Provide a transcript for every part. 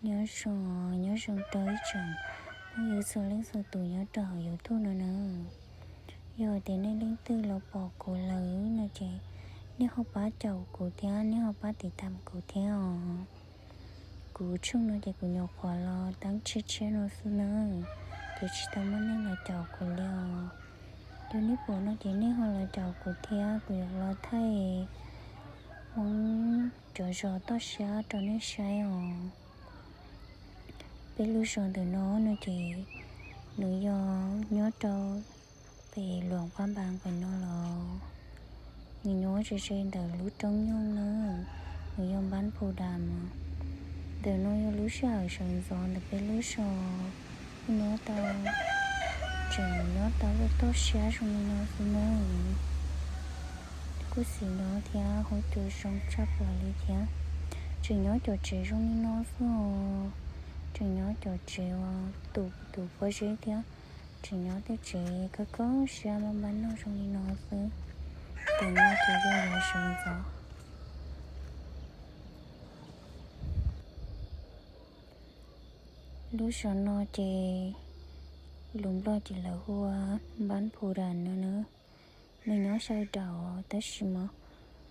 Nyob zoo, nyob zoo rau ib tsoom phooj ywg txhua leej txhua tus nyob rau hauv YouTube no na. Yog tias nej leej twg los pom kuv lawm no ces nej ho pab caum kuv thiab, nej ho pab tiv tam kuv thiab os. Kuv tshooj no ces kuv nyuam qhuav los teeb tshiab tshiab no xwb na, ces tsis tau muaj neeg los caum kuv li os. Yog nej pom no ces nej ho los caum kuv thiab, kuv yuav los thaij Hmoob cov zos toj siab rau nej saib os. Peb lub zos ntawm no no ces nws yog nyob rau pem Luam Pab Npas pem no los, nws nyob ze ze ntawm lub roob Nyooj na, nws yog Npab Phu Das. Ntawm no yog lub sij hawm sawv ntxov ntawm peb lub zos, nyob tau, tseem nyob tau lub toj siab zoo li no xwb na. Kuj xis no thiab huab cua zoo tshaj plaws li thiab. Tseem nyob cov tsev zoo li no xwb os. Tseem nyob cov tsev uas tus tus pob zeb thiab, tseem nyob tej tsev khov kho siab npab npab noj zoo li no xwb. Tus no ces yog lawv sawv ntxov. Lub zos no ces lus Nplog ces lawv hu ua Npab Phu Das no na. Nws nyob sab daus tab sis mas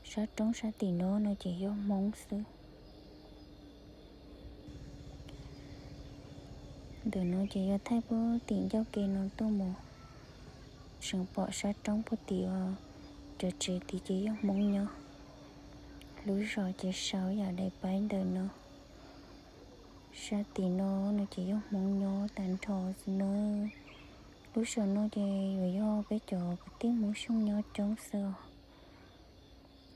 sab roob sab tim no no ces yog Hmoob xwb. Ntawm no ces yog thaij puag tim ncauj ke no tuaj mus, tseem pom sab roob puag tim uas cov tsev tid ces yog Hmoob nyob. Lub zos ces sau yam daim paib ntawm no. Sab tim no no ces yog Hmoob nyob tag nrho xwb na. Lub zos no ces yuav yog peb cov kwv tij Hmoob Xyooj nyob coob xwb os.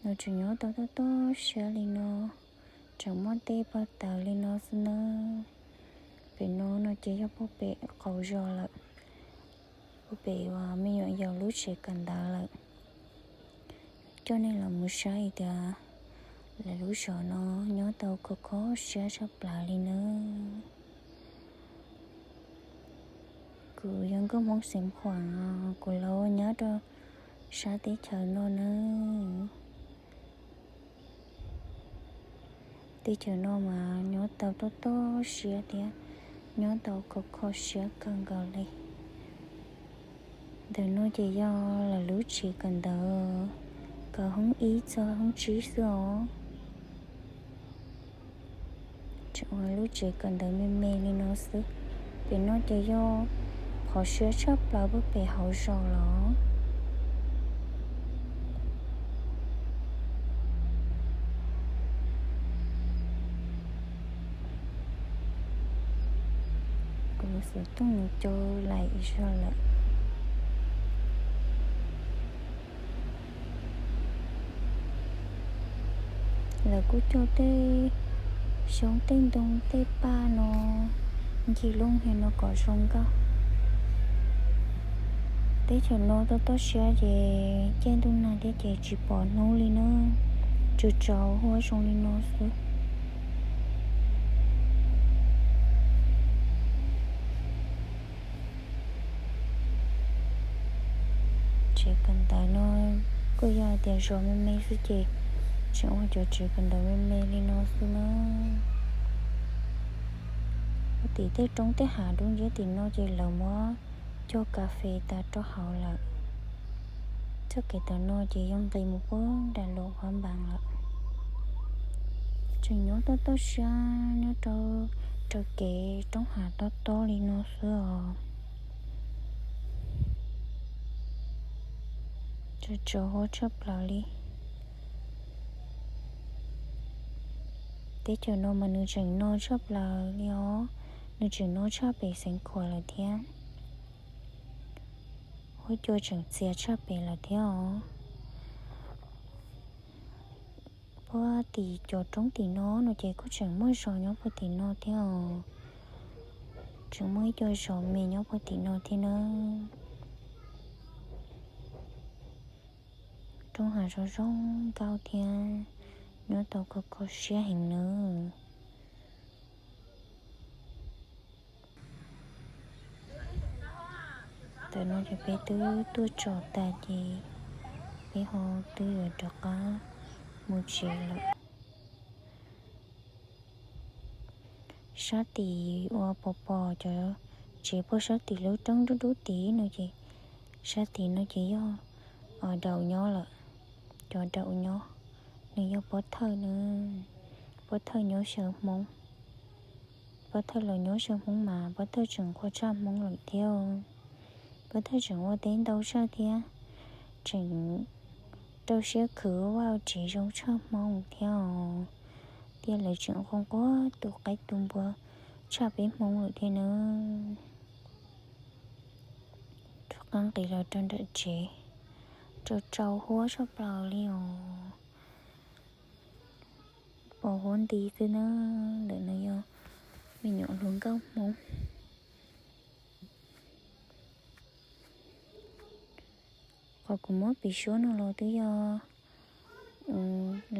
Nws tseem nyob tau toj toj siab li no, tseem muaj tej pawg tawv li no xwb na. Pem no no ces yog puag pem qaum zos lawm, puag pem uas me nyuam yaus lub tsev kawm ntawv lawm. Coj nej los mus saib tias lawv lub zos no nyob tau khov kho siab tshaj plaws li na. Kuv yog nkauj Hmoob Xeev Khuam, kuv los nyob rau sab teb chaws no na. Teb chaws no mas nyob tau toj toj siab thiab nyob tau khov kho siab kawg nkaus li. Ntawm no ces yog lawv lub tsev kawm ntawv, kawm hoob ib txog hoob tsib xwb os. Tseem ua lub tsev kawm ntawv me me li no xwb. Pem no ces yog qhov siab tshaj plaws puag pem hauv zos los. Kuv xov tooj nws co laim zog lawm. Lawv kuj cog tej xyoob tej ntoo tej paj no ncig looj hia no kom zoo nkauj. Teb chaws no toj toj siab ces caij ntuj nag thiab ces tsis pom hnub li na, tsuas tsaus huab zoo li no xwb. Tsev kawm ntawv no kuj yog hais tias zos me me xwb ces tseem ua cov tsev kawm ntawv me me li no xwb na. Ua tim tej roob tej hav dub nciab tim no ces lawv muab cog kas fes tas rau hauv lawm. Txoj kev tom no ces yog nqis mus puag nram Luam Pab Npas lawm. Tseem nyob toj toj siab nyob rau raws kev roob hav tob tob li no xwb os. Tsuas tsaus huab tshaj plaws li. Teb chaws no mas nws tseem no tshaj plaws li os, nws tseem no tshaj pem Xeev Khuam lawm thiab. Huab cua tseem txias tshaj pem lawm thiab os. Puag tim cov roob tim no no ces kuj tseem muaj zos nyob puag tim no thiab os. Tseem muaj ib co zos me nyob puag tim no thiab na. Roob hav zoo zoo nkauj thiab nyob tau kho kho siab heev nawb. Tam no ces peb twb tuaj txog tas ces peb ho twb yuav rov qab mus tsev lawm. Sab tim uas pos pos cov tsev puag sab tim lub roob dub dub tid no ces, sab tim no ces yog daum nyob lawm. Cov daum nyob, nws yog pob thawj na, pob thawj nyob xyaw Hmoob. Pob thawj los nyob xyaw Hmoob mas pob thawj tseem qhuas tshaj Hmoob lawm thiab. Pob thawj tseem ua teb ntau tshaj thiab, tseem rau siab khwv ua vaj tsev zoo tshaj Hmoob thiab os. Thiab lawv tseem qhuas quaj tu qaib tu npua tshaj peb Hmoob lawm thiab nawb. Rov qab nqis los rau nram tsev, rau tsau huab tshaj plaws li os. Pos huab nti xwb na. Ntawm no yog me nyuam hluas nkauj Hmoob. Qhov kuv muab piv suab no los twb yog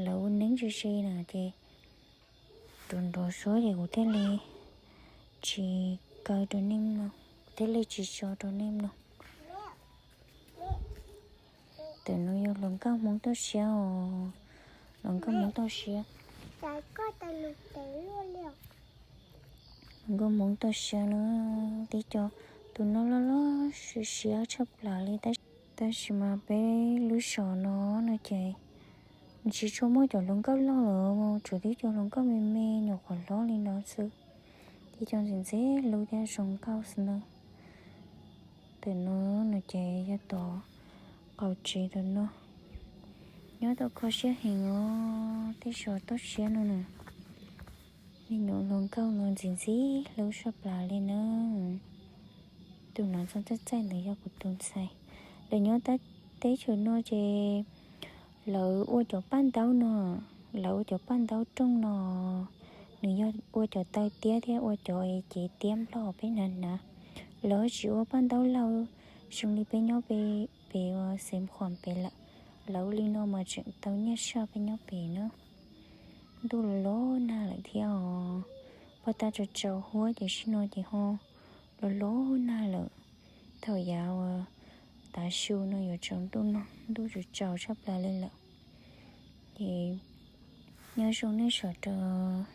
lawv ua neeb ze ze na ces, rau nrov suab ces kuv thiaj li tsis kaw rau nej mloog, kuv thiaj li tsis tso rau nej mloog. Tam no yog hluas nkauj Hmoob toj siab os. Hluas nkauj Hmoob toj siab. Hluas nkauj Hmoob toj siab na, tib co tus no loj loj siab siab tshaj plaws li. Tab sis mas peb lub zos no no ces tsis tshua muaj cov hluas nkauj loj lawm, tsuas tib co hluas nkauj me me nyuam qhuav hlob li no xwb. Tib co ntxim ntxim hlub thiab zoo nkauj xwb na. Tam no no ces yog tom qaum tsev tam no, nyob tau kho siab heev os, tej zos toj siab no na. Me nyuam hluas nkauj no ntxim ntxim hlub tshaj plaws li na. Tus no txog txaij txaij ntawd yog kuv tus ntxhais. Lawv nyob teb chaws no ces lawv ua cov paj ntaub no, lawv ua cov paj ntaub rooj no, nws yog ua cov taw tiab thiab ua cov cev tiab nplog peb hnav hnav. Lawv tsis ua paj ntaub laug zoo li peb nyob pem, pem uas Xeev Khuam pem lawm. Lawv ua li no mas tseem tau nyiaj tshaj peb nyob pem na. Ntuj los los nag lawm thiab os. Poj tab tso tsau huab ces sim no ces ho los los nag lawm. Thaum yav uas tav su no yuav tsaus ntuj no, ntuj tsaus tsaus tshaj plaws li lawm. Ces nyob zoo nej saum rau